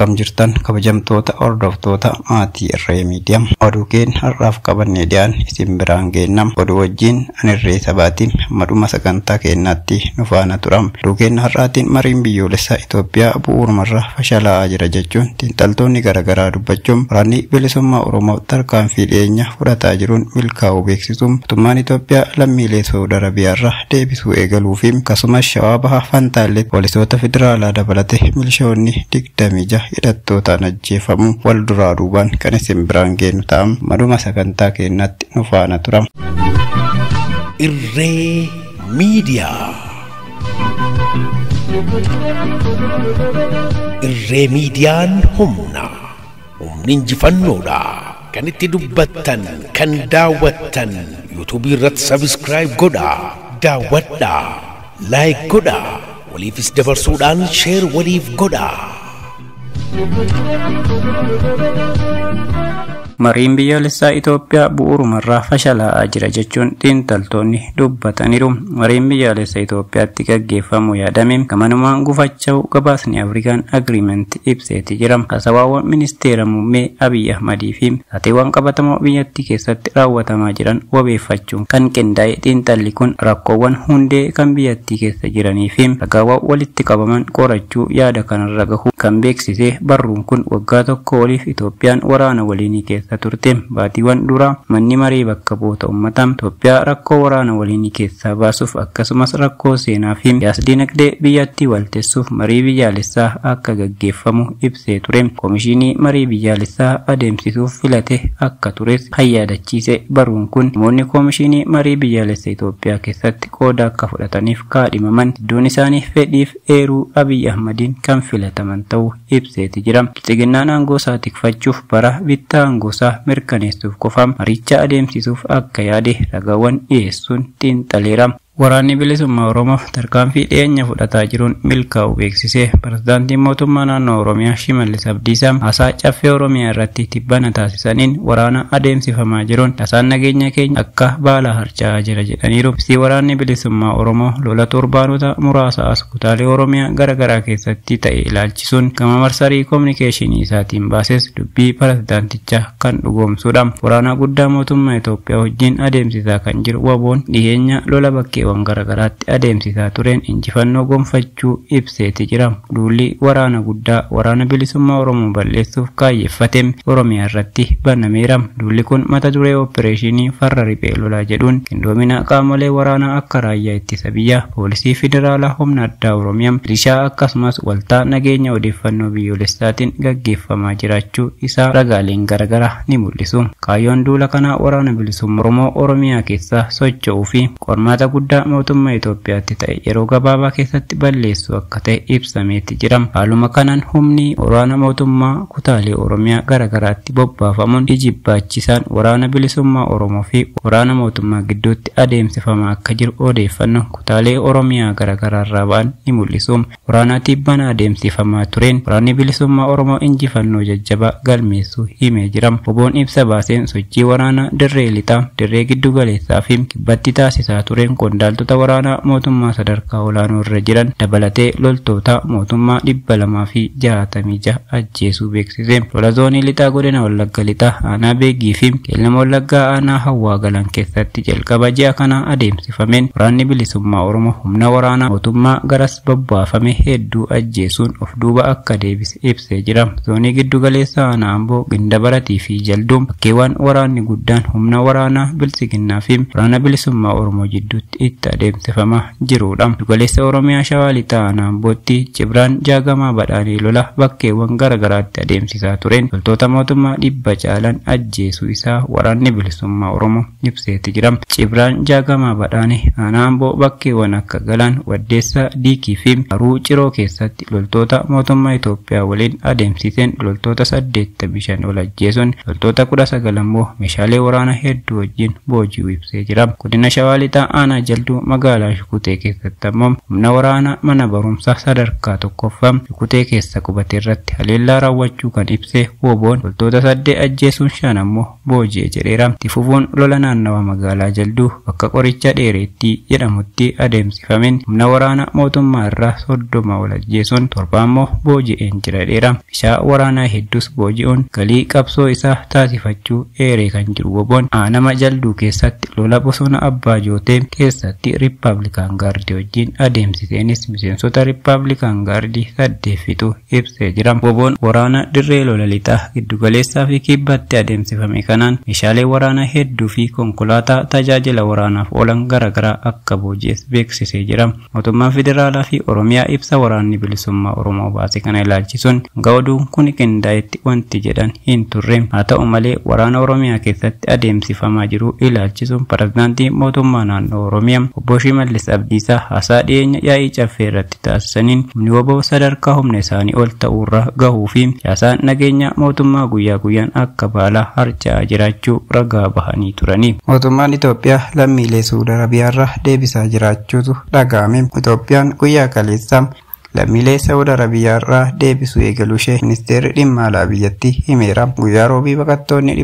Akkam jirtan kabajamtoota hordoftoota maatii Irree Miidiyaa. Oduu keenya har'aaf qabannee dhiyaan isin biraan geennam. Oduu wajjin ani Irree Sabaatiin hamma sagantaa keenyaatti nu faana turam. Oduu keenya har'aatiin mariin biyyoolessaa Itoophiyaa bu'uurumarraa fashalaa'aa jira jechuun xiinxaltoonni garaagaraa dubbachuun waraanni bilisummaa Oromoo tarkaanfii dhiyeenya fudhataa jiruun milkaa'uu beeksisuun mootummaan Itoophiyaa lammiilee Saawud Arabiyaarraa deebisuu eegaluu fi akkasumas Shawaa Bahaa Fantaallee poolisoota federaalaa dabalatee milishoonni 26 hidhattootaan ajjeefamu wal duraa duubaan kan isin biraan geenyu ta'am. Maduma sagantaa keenyatti nu faana turam. Irree Miidiyaa. Irree Miidiyaan humna. Humni injifannoodha. Kan itti dubbattan, kan daawwattan, yuutuubii irratti sabiskiraayib godhaa, daawwadhaa, laayik godhaa, waliifis dabarsuudhaan sheer waliif godhaa. Mariin biyyoolessaa Itoophiyaa bu'uurumarraa fashalaa'aa jira jechuun xiinxaltoonni dubbataniiru. Mariin biyyoolessaa Itoophiyaatti gaggeeffamu yaadame gamanumaan gufacha'u gabaasni Afrikaan Agiriimenti ibseeti jira. Haasawaawwan ministeera muummee Abiy Ahmadii fi taateewwan qabatamoo biyyattii keessatti raawwatamaa jiran wabeeffachuun kan qindaa'e xiinxalli kun rakkoowwan hundee kan biyyattii keessa jiranii fi ragaawwan walitti qabaman qorachuu yaada kanarra gahu kan beeksise barruun kun waggaa tokko oliif Itoophiyaan waraana waliinii keessa turte. Baatiiwwan dura manni marii bakka bu'oota uummataa Itoophiyaa rakkoo waraana waliinii keessaa baasuuf akkasumas rakkoo seenaa fi siyaas-dinagdee biyyattii walteessuuf marii biyyaalessaa akka gaggeeffamu ibsee ture. Komishinii marii biyyaalessaa adeemsisuuf filate akka tures kan yaadachiise barruun kun namoonni komishinii marii biyyaalessaa Itoophiyaa keessatti qooda akka fudhataniif kaadhimaman iddoon isaanii fedhiif eeruu Abiy Ahmadiin kan filataman ta'uu ibseeti jira. Bilxiginnaan aangoo isaa tikfachuuf bara bittaa aangoo isaa mirkaneessuuf qofa maricha adeemsisuuf akka yaade ragaawwan dhiyeessuun xiinxaleera. Waraanni bilisummaa Oromoo tarkaanfii dhiyeenya fudhataa jiruun milkaa'uu beeksise. Pirezidaantiin mootummaa naannoo Oromiyaa Shimallis Abdiisaa haasaa caffee Oromiyaa irratti tibbana taasisaniin waraana adeemsifamaa jiruun tasaan nageenya keenya akka baala harca'aa jira jedhaniiru. Ibsi waraanni bilisummaa Oromoo lola torbaanota muraasa as kutaalee Oromiyaa garaagaraa keessatti ta'e ilaalchisuun gama marsarii koominikeeshinii isaatiin baases dubbii pirezidaantichaa kan dhugoomsudha. Waraana guddaa mootummaa Itoophiyaa wajjin adeemsisaa kan jiru WBO'n dhiyeenya lola bakkeewwan garaagaraatti adeemsisaa tureen injifannoo gonfachuu ibseeti jira. Duulli waraana guddaa waraana bilisummaa Oromoo balleessuuf kaayyeffate Oromiyaa irratti banameera. Duulli kun mata duree opereeshinii farra riphee lolaa jedhuun qindoomina qaamolee waraanaa akka raayyaa ittisa biyyaa, poolisii federaalaa, humna addaa Oromiyaa, milishaa akkasumas waltaa nageenya odeeffannoo biyyoolessaatiin gaggeeffamaa jiraachuu isaa ragaaleen garaagaraa ni mul'isu. Kaayyoon duula kanaa waraana bilisummaa Oromoo Oromiyaa keessaa socho'uu fi qormaata guddaa mootummaa Itoophiyaatti ta'e yeroo gabaabaa keessatti balleessuu akka ta'e ibsameeti jira. Haaluma kanaan humni waraana mootummaa kutaalee Oromiyaa garaagaraatti bobbaafamuun ijibbaachisaan waraana bilisummaa Oromoo fi waraana mootummaa gidduutti adeemsifamaa akka jiru odeeffannoo kutaalee Oromiyaa garaagaraarraa ba'an ni mul'isu. Waraana tibbana adeemsifamaa tureen waraanni bilisummaa Oromoo injifannoo jajjabaa galmeessuu himee jira. WBO'n ibsa baaseen sochii waraanaa dirree lixaa, dirree giddu galeessaa fi kibbatti taasisaa tureen qondaaltota waraanaa mootummaa sadarkaa olaanoo irra jiran dabalatee loltoota mootummaa 266 ajjeesuu beeksise. Lola zoonii lixaa godina Wallagga lixaa aanaa Beegii fi Qeellama Wallaggaa aanaa Hawwaa Galaan keessatti jalqaba ji'a kana adeemsifameen waraanni bilisummaa Oromoo humna waraanaa mootummaa garas bobbaafame hedduu ajjeesuun of duuba akka deebise ibsee jira. Zoonii giddu galeessa aanaa Amboo, Gindabaratii fi Jalduun bakkeewwan waraanni guddaan humna waraanaa bilxiginnaa fi waraana bilisummaa Oromoo jidduutti itti adeemsifamaa jirudha. Giddugaleessa Oromiyaa Shawaa Lixaa aanaa Ambootti Cibraan Jaagamaa Badhaanii lola bakkeewwan garaagaraatti adeemsisaa tureen loltoota mootummaa 100 caalan ajjeesuu isaa waraanni bilisummaa Oromoo ibseeti jira. Cibraan Jaagamaa Badhaanii aanaa Amboo bakkeewwan akka Galaan, Waddeessaa, Diikii fi Haruu Ciroo keessatti loltoota mootummaa Itoophiyaa waliin adeemsiseen loltoota 85 ol ajjeesuun loltoota 19 immoo meeshaalee waraanaa hedduu wajjin booji'uu ibsee jira. Godina Shawaa Lixaa aanaa Jalduu Jalduu magaalaa Shukutee keessatti ammoo humna waraanaa mana barumsaa sadarkaa tokkoffaa Shukutee keessa qubate irratti haleellaa raawwachuu kan ibse WBO'n loltoota 8 ajjeesuun 5 ammoo booji'e jedheera. Itti fufuun lola naannawa magaalaa Jalduu bakka qoricha dheereettii jedhamutti adeemsifameen humna waraanaa mootummaa irraa 30 ol ajjeesuun 7 ammoo booji'een jira jedheera. Meeshaa waraanaa hedduus booji'uun galii qabsoo isaa taasifachuu eeree kan jiru WBO'n aanama Jalduu keessatti lola bosona Abbaa Jootee keessatti Riippaabilikaan Gaardii wajjin adeemsiseenis miseensota Riippaabilikaan Gaardii 8 fixuu ibsee jira. WBO'n waraana dirree lola lixaa giddugaleessaa fi kibbatti adeemsifame kanaan meeshaalee waraanaa hedduu fi konkolaataa tajaajila waraanaaf oolan garaagaraa akka booji'es beeksisee jira. Mootummaan Federaalaa fi Oromiyaa ibsa waraanni bilisummaa Oromoo baase kana ilaalchisuun hanga oduun kun qindaa'etti wanti jedhan hin turre. Haa ta'u malee waraana Oromiyaa keessatti adeemsifamaa jiru ilaalchisuun pirezidaantii mootummaa naannoo Oromiyaa obbo Shimallis Abdiisaa haasaa dhiyeenya yaa'ii caffee irratti taasisaniin humni WBO sadarkaa humna isaanii ol ta'uurra gahuu fi siyaasaan nageenya mootummaa guyyaa guyyaan akka baalaa harca'aa jiraachuu ragaa bahanii turani. Mootummaan Itoophiyaa lammiilee Suudi Arabiyaarraa deebisaa jiraachuutu dhaga'ame. Itoophiyaan guyyaa kaleessaa lammiilee Saudi Arabiyaarraa deebisuu eegaluu ishee ministeerri dhimma alaa biyyattii himeera. Guyyaa roobii baqattoonni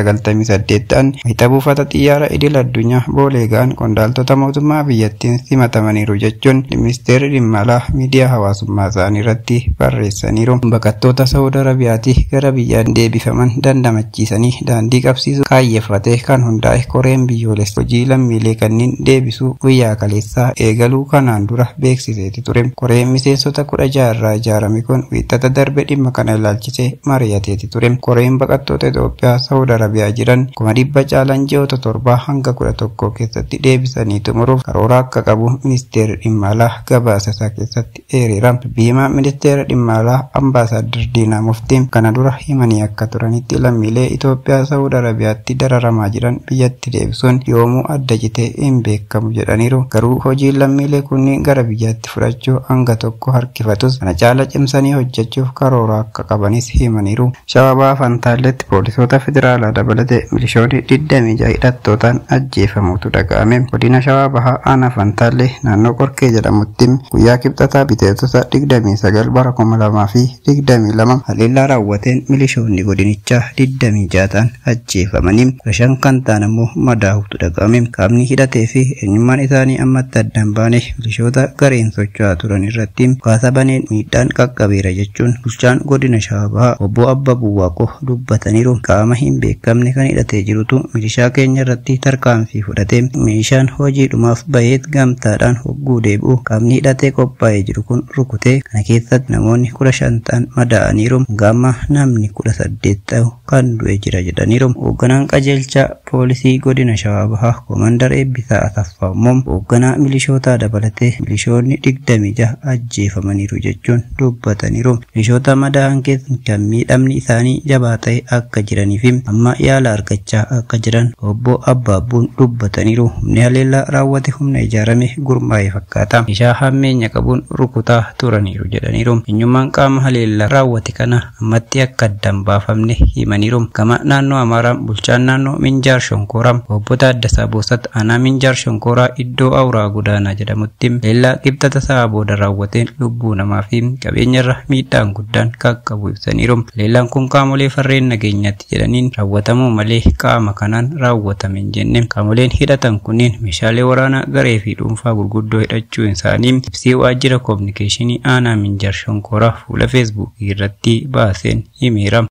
498 ta'an wayita buufata xiyyaara idil addunyaa Boolee ga'an qondaaltota mootummaa biyyattiin simatamaniiru jechuun ministeerri dhimma alaa miidiyaa hawaasummaa isaanii irratti barreessaniiru. Baqattoota Saudi Arabiyaatii gara biyyaa deebifaman dandamachiisanii daandii qabsiisuu kaayyeffatee kan hundaa'e koreen biyyoolessa hojii lammiilee kanneen deebisuu guyyaa kaleessaa eegaluu kanaan dura beeksiseeti ture. Koreen miseensota 16 irraa ijaarame kun wiixata darbe dhimma kana ilaalchisee mari'ateeti ture. Koreen baqattoota Itoophiyaa Saudi Arabiyaa jiran 100,000 caalan ji'oota 7 hanga 11 keessatti deebisanii xumuruuf karoora akka qabu ministeerri dhimma alaa gabaasa isaa keessatti eereera. Dubbi-himaa ministeera dhimma alaa Ambaasaadder Diinaa Muftiin kana dura himanii akka turanitti lammiilee Itoophiyaa Saudi Arabiyaatti dararamaa jiran biyyatti deebisuun yoomuu adda citee hin beekamu jedhaniiru. Garuu hojiin lammiilee kunniin gara biyyaatti fudhachuu hanga tokko harkifatus kana caala cimsanii hojjechuuf karoora akka qabanis himaniiru. Shawaa Fantaalletti poolisoota federaalaa dabalatee milishoonni 26 hidhattootaan ajjeefamuutu dhaga'ame. Godina Shawaa Bahaa Aanaa Fantaallee naannoo Qorkee jedhamutti guyyaa kibxataa biteessota 29 bara 2022 haleellaa raawwateen milishoonni godinichaa 26 ta'an ajjeefamanii 15 kan ta'an ammoo madaahuutu dhaga'ame. Qaamni hidhatee fi eenyummaan isaanii ammatti addaan baane milishoota gareen socho'aa turan irratti kaasa baneen miidhaan qaqqabeera jechuun bulchaan godina Shawaa Bahaa obbo Abbabuu Waaqoo dubbataniiru. Qaama hin beekamne kan hidhatee jirutu milishaa keenya irratti tarkaanfii fudhatee meeshaan hojiidhumaaf baheet gamtaadhaan hogguu deebi'u qaamni hidhatee qophaa'ee jiru kun rukutee kana keessatti namoonni 15 ta'an madaa'aniiru. Gama namni 18 ta'u kan du'e jira jedhaniiru. Hoogganaan qajeelcha poolisii godina Shawaa Bahaa Koomandar Eebbisaa Asaffaa immoo hoogganaa milishootaa dabalatee milishoonni 26 ajjeefamaniiru jechuun dubbataniiru. Milishoota madaa'an keessa kan miidhamni isaanii jabaa ta'e akka jiranii fi amma yaala argachaa akka jiran obbo Abbaabbuun dubbataniiru. Humni haleellaa raawwate humna ijaarame gurmaa'e fakkaata. Meeshaa hammeenya qabuun rukutaa turaniiru jedhaniiru. Eenyummaan qaama haleellaa raawwate kana ammatti akka addaan baafamne himaniiru. Gama naannoo Amaaraa bulchaan naannoo Minjaar Shonkooraa obbo Taaddasaa Boosat aanaa Minjaar Shonkooraa iddoo Awuraa Godaanaa jedhamutti haleellaa kibxata sa'a booda raawwateen lubbuu namaa fi qabeenyarra miidhaan guddaan qaqqabu ibsaniiru. Haleellaan kun qaamolee farreen nageenyaatti jedhaniin raawwatamuu malee qaama kanaan raawwatame hin jenne. Qaamoleen hidhatan kunneen meeshaalee waraanaa garee fi dhuunfaa gurguddoo hidhachuu isaanii ibsii waajjira koominikeeshinii aanaa Minjaar Shonkooraa fuula Feesbuukii irratti baaseen himeera.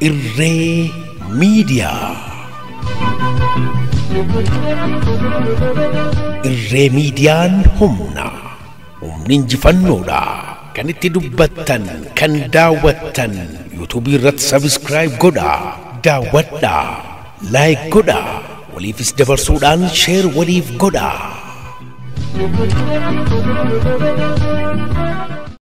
Irree Miidiyaa. Irree Miidiyaan humna. Humni injifannoodha. Kan itti dubbattan, kan daawwattan, yuutuubii irratti sabiskiraayib godhaa, daawwadhaa, laayik godhaa, waliifis dabarsuudhaan sheer waliif godhaa.